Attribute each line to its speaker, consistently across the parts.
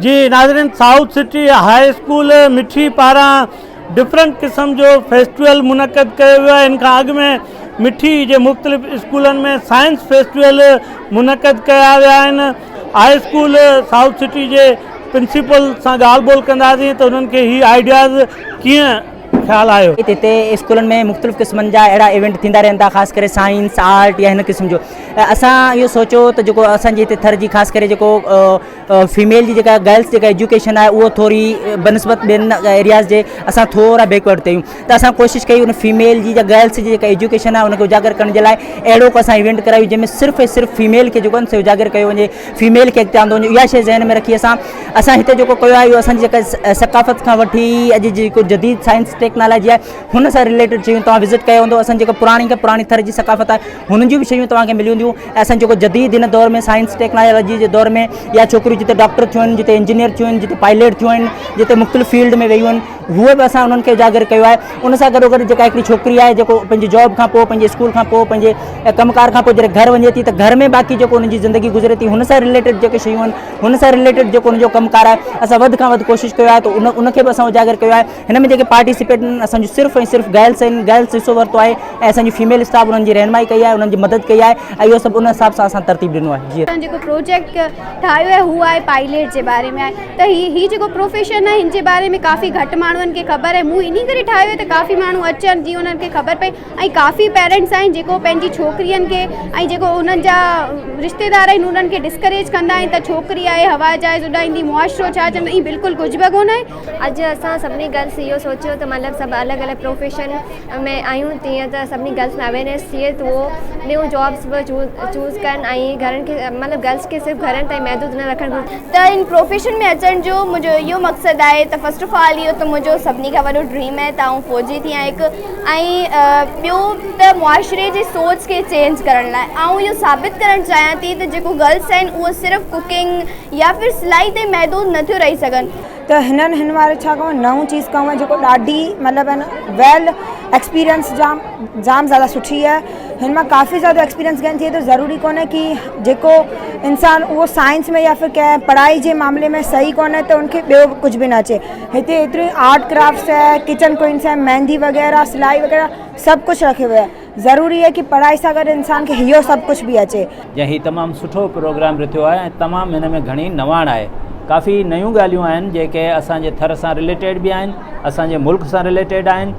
Speaker 1: جي ناظرين south city high school مٺي پاران ڊفرنٽ قسم جو فيسٽيول منعقد ڪيو ويو آهي ان کان اڳ ۾ مٺي جي مختلف اسڪولن ۾ سائنس فيسٽيول منعقد ڪيا ويا آهن هاء اسڪول سائوٿ سٽي جي پرنسپل سان ڳالهه ٻولهه ڪنداسين ته انهن کي هي آئيڊياز ڪيئن خيال آيو.
Speaker 2: هتي اسڪولن ۾ مختلف قسمن جا اهڙا ايونٽ ٿيندا رهن ٿا خاص ڪري سائنس آرٽ يا هن قسم جو اسان اهو سوچيو ته جيڪو اسان جي هتي ٿر جي خاص ڪري جيڪو فيميل جي جيڪا گرلس جيڪا ايجوڪيشن آهي اهو ٿوري بنسبت ٻين ايرياز جي اسان ٿورا بيڪورڊ تي آهيون ته اسان ڪوشش ڪئي ان فيميل جي جا گرلس جي جيڪا ايجوڪيشن آهي ان کي اجاگر ڪرڻ جي لاء اهڙو ڪو اسان ايونٽ ڪرايون جنهن ۾ صرف ۽ صرف فيميل کي جيڪو آهي اجاگر ڪيو وڃي فيميل کي اڳتي آندو وڃي اها شي ذهن ۾ رکي اسان اسان هتي جيڪو ڪيو آهي اهو اسان جي جيڪا ثقافت کان وٺي اڄ جي جيڪو جديد سائنس ٽيڪنالاجي آهي هن سان رليٽيڊ شيون توهان وزٽ ڪيو هوندو اسان جيڪا پراڻي کان پراڻي ٿر جي ثقافت آهي هنن جون به شيون توهان کي ملي وينديون ۽ اسان جيڪو جديد هن دور ۾ سائنس ٽيڪنالاجي جي دور ۾ يا ڇوڪريون جتي ڊاڪٽر ٿيون آهن جتي انجنيئر ٿيون آهن جتي پائليٽ ٿيون آهن جتي مختلف فيلڊ ۾ ويون آهن هوء به اسان انهن کي اجاگر ڪيو آهي ان سان گڏو گڏ جيڪا هڪڙي ڇوڪري آهي جيڪو پنهنجي جاب کان پوء پنهنجي اسڪول کان پوء پنهنجي ڪم ڪار کان پوء جڏهن گهر وڃي ٿي ته گهر ۾ باقي جيڪو ان جي زندگي گذري ٿي هن سان رليٽيڊ جيڪي شيون آهن هن سان رليٽيڊ جيڪو ان جو ڪم ڪار آهي اسان وڌ کان وڌ ڪوشش ڪيو آهي ته ان ان کي به اسان اجاگر ڪيو آهي هن ۾ جيڪي پارٽيسپيٽ آهن اسان جون صرف ۽ صرف گرلس آهن گرلس حصو ورتو آهي ۽ اسان جي فيميل اسٽاف انهن جي رهنمائي ڪئي آهي انهن جي مدد ڪئي آهي ۽ اهو سڀ ان حساب سان اسان ترتيب ڏنو آهي جي
Speaker 3: اسان جيڪو پروجيڪٽ ٺاهيو آهي هو آهي پائليٽ جي باري ۾ آهي ته هي هي جيڪو پروفيشن آهي هن جي باري ۾ ڪافي گهٽ ماڻهن کي خبر آهي مون انهي ڪري ٺاهيو آهي ته ڪافي ماڻهو اچن جيئن انهن کي خبر پئي ۽ ڪافي پيرنٽس آهن جيڪو پنهنجي ڇوڪرين کي ۽ جيڪو انهن جا رشتيدار آهن انهن کي ڊسڪريج ڪندا آهن ته ڇوڪري آهي هوا جهاز اڏائيندي معاشرو ڇا چوندو ائين بلڪل ڪجهه به ڪونه آهي.
Speaker 4: اڄ اسان سڀني گرلس اهو سوچيو ته مطلب سڀ الڳ الڳ پروفيشن ۾ آهيون تيئن ته سڀني گرلس ۾ اويرنيس ٿئي ته اهو ٻيون جابس به چوز ڪن ۽ گهرن کي مطلب گرلس کي صرف گهرن تائين محدود نه رکڻ گهرجي.
Speaker 5: ته ان پروفيشن ۾ اچڻ جو منهنجو اهو مقصد آهي ته فرسٽ آف آل اهو ته منهنجو سڀني کان وڏو ڊريم آهي ته آئون فوجي ٿيان هڪ ۽ ٻيو ته معاشري جي سوچ کي چينج ڪرڻ لاء آئون اهو ثابت ڪرڻ چاهيان ٿي ته جيڪو گرلس آهن اهو صرف ڪوڪنگ يا ڦر سلائي تائين محدود نٿيون رهي سگهن.
Speaker 6: ته هنن هن واري ڇا ڪيو نئون چيز ڪيو آهي جيڪو ڏاڍي مطلب آهي نه ويل ايڪسپيرينس جام جام زياده سٺي آهي هن مان ڪافي زياده ايڪسپيرينس گين ٿئي ٿو ضروري ڪونهي ڪي جيڪو انسان اهو سائنس ۾ يا ڦر ڪنهن پڙهائي جي معاملي ۾ صحيح ڪونهي ته ان کي ٻيو ڪجهه به نه اچي هتي ايتري آرٽ ڪرافٽس آهي ڪچن ڪوئنس آهي مهندي وغيره سلائي وغيره سڀ ڪجهه رکيو ويو آهي ضروري آهي ڪي پڙهائي سان گڏ انسان کي اهو سڀ ڪجهه به اچي.
Speaker 7: جنهن هي تمام سٺو پروگرام رٿيو آهي ۽ تمام هن ۾ گهڻي نواڻ آهي ڪافي نيون ڳالهيون آهن جيڪي اسان جي ٿر سان رليٽيڊ به آهن اسان جي ملڪ سان رليٽيڊ آهن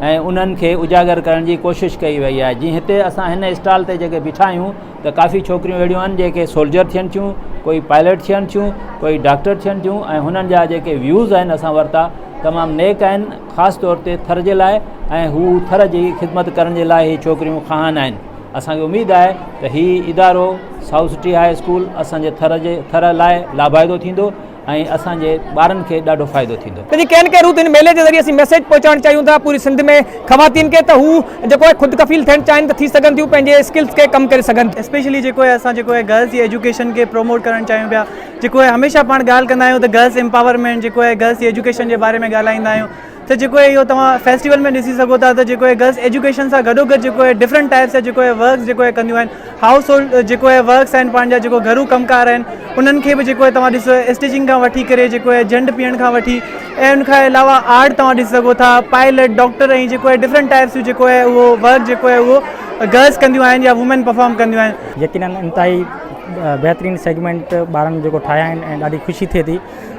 Speaker 7: ۽ انهن کي اجاگر ڪرڻ جي ڪوشش ڪئي وئي آهي جيئن هتي اسان هن اسٽال تي جيڪي بيٺا آهيون ته ڪافي ڇوڪريون اهڙيون آهن جيڪي سولجر ٿين ٿيون ڪوئي پائلٽ ٿين ٿيون ڪوئي ڊاڪٽر ٿين ٿيون ۽ هنن جا جيڪي ويوز آهن اسان ورتا تمام نيڪ آهن خاص طور تي ٿر جي لاء ۽ هو ٿر جي خدمت ڪرڻ جي لاء هي ڇوڪريون خواهان آهن اسان کي اميد آهي ته هي ادارو سائوٿ سٽي هاء اسڪول اسان جي ٿر جي ٿر لاء لاڀائتو ٿيندو ۽ اسان جي ٻارن کي ڏاڍو فائدو ٿيندو.
Speaker 8: ته جي ڪنهن ڪنهن روت هن ميلي جي ذريعي اسين ميسيج پهچائڻ چاهيون ٿا پوري سنڌ ۾ خواتين کي ته هو جيڪو آهي خود ڪفيل ٿيڻ چاهين ته ٿي سگهن ٿيون پنهنجي اسڪلز کي ڪم ڪري سگهن ٿيون.
Speaker 9: اسپيشلي جيڪو آهي اسان جيڪو آهي گرلز جي ايجوڪيشن کي پروموٽ ڪرڻ چاهيون پيا جيڪو آهي هميشه پاڻ ڳالهه ڪندا آهيون ته گرلز امپاورمينٽ جيڪو آهي گرلز جي ايجوڪيشن جي باري ۾ ڳالهائيندا آهيون ته جيڪو آهي اهو توهان فيسٽيول ۾ ڏسي سگهو ٿا ته جيڪو آهي گرلز ايجوڪيشن سان گڏو گڏ جيڪو آهي ڊفرنٽ ٽائپس جا جيڪو آهي ورڪس جيڪو آهي ڪنديون آهن هائوس هولڊ جيڪو آهي ورڪس آهن پنهنجا جيڪو گهرو ڪم ڪار آهن انهن کي به جيڪو آهي توهان ڏسو اسٽچنگ کان وٺي ڪري جيڪو آهي جنڊ پيئڻ کان وٺي ۽ ان کان علاوه آرٽ توهان ڏسي سگهو ٿا پائلٽ ڊاڪٽر ۽ جيڪو آهي ڊفرنٽ ٽائپس جون جيڪو آهي اهو ورڪ جيڪو آهي اهو گرلز ڪنديون آهن يا وومين پرفارم ڪنديون آهن.
Speaker 10: يقينن انتهائي بهترين سيگمينٽ ٻارن جيڪو ٺاهيا آهن ۽ ڏاڍي خوشي ٿئي ٿي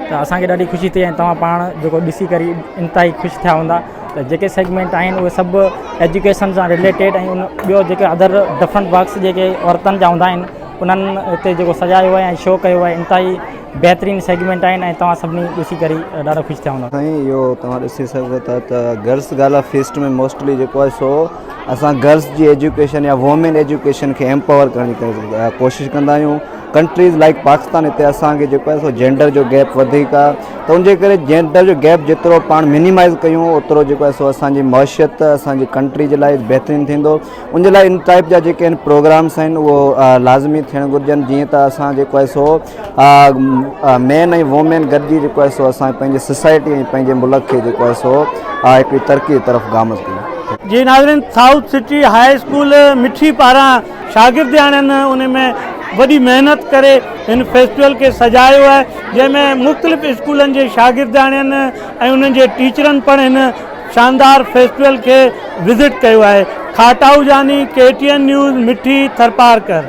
Speaker 10: ته اسان کي ڏاڍي خوشي ٿي ۽ توهان پاڻ جيڪو ڏسي ڪري انتهائي خوش ٿيا هوندا ته جيڪي سيگمينٽ آهن اهي سڀ ايجوڪيشن سان رليٽيڊ ۽ ان ٻيو جيڪي ادر ڊفرنٽ ورڪس جيڪي عورتن جا هوندا آهن انهن هتي جيڪو سجايو آهي ۽ شو ڪيو آهي انتهائي بهترين سيگمينٽ آهن ۽ توهان سڀني ڏسي ڪري ڏاڍا خوش ٿيا هوندا.
Speaker 11: سائين اهو توهان ڏسي سگهو ٿا ته گرلس گالا فيسٽ ۾ موسٽلي جيڪو آهي سو اسان گرلس جي ايجوڪيشن يا وومين ايجوڪيشن کي ايمپاور ڪرڻ جي ڪوشش ڪندا آهيون ڪنٽريز لائڪ پاڪستان هتي اسان کي جيڪو آهي سو جينڊر جو گيپ وڌيڪ آهي ته ان جي ڪري جينڊر جو گيپ جيترو پاڻ منيمائز ڪيون اوترو جيڪو آهي سو اسان جي معيشت اسان جي ڪنٽري جي لاء بهترين ٿيندو ان جي لاء ان ٽائپ جا جيڪي آهن پروگرامس آهن اهو لازمي ٿيڻ گهرجن جيئن ته اسان جيڪو آهي سو مين ۽ وومين گڏجي جيڪو آهي سو اسان پنهنجي سوسائٽي ۽ پنهنجي ملڪ کي جيڪو آهي سو هڪڙي ترقي طرف گامز ڪيون.
Speaker 1: جي ناظرين سائوٿ سٽي هاء اسڪول مٺي پاران شاگردياڻين ان ۾ وڏي محنت ڪري هن فيسٽيول کي سجايو آهي جنهن ۾ مختلف اسڪولن جي شاگردياڻين ۽ انهن جي ٽيچرن پڻ هن شاندار فيسٽيول کي وزٽ ڪيو آهي. Khatau Jani, K T N news, Mithi, Tharparkar.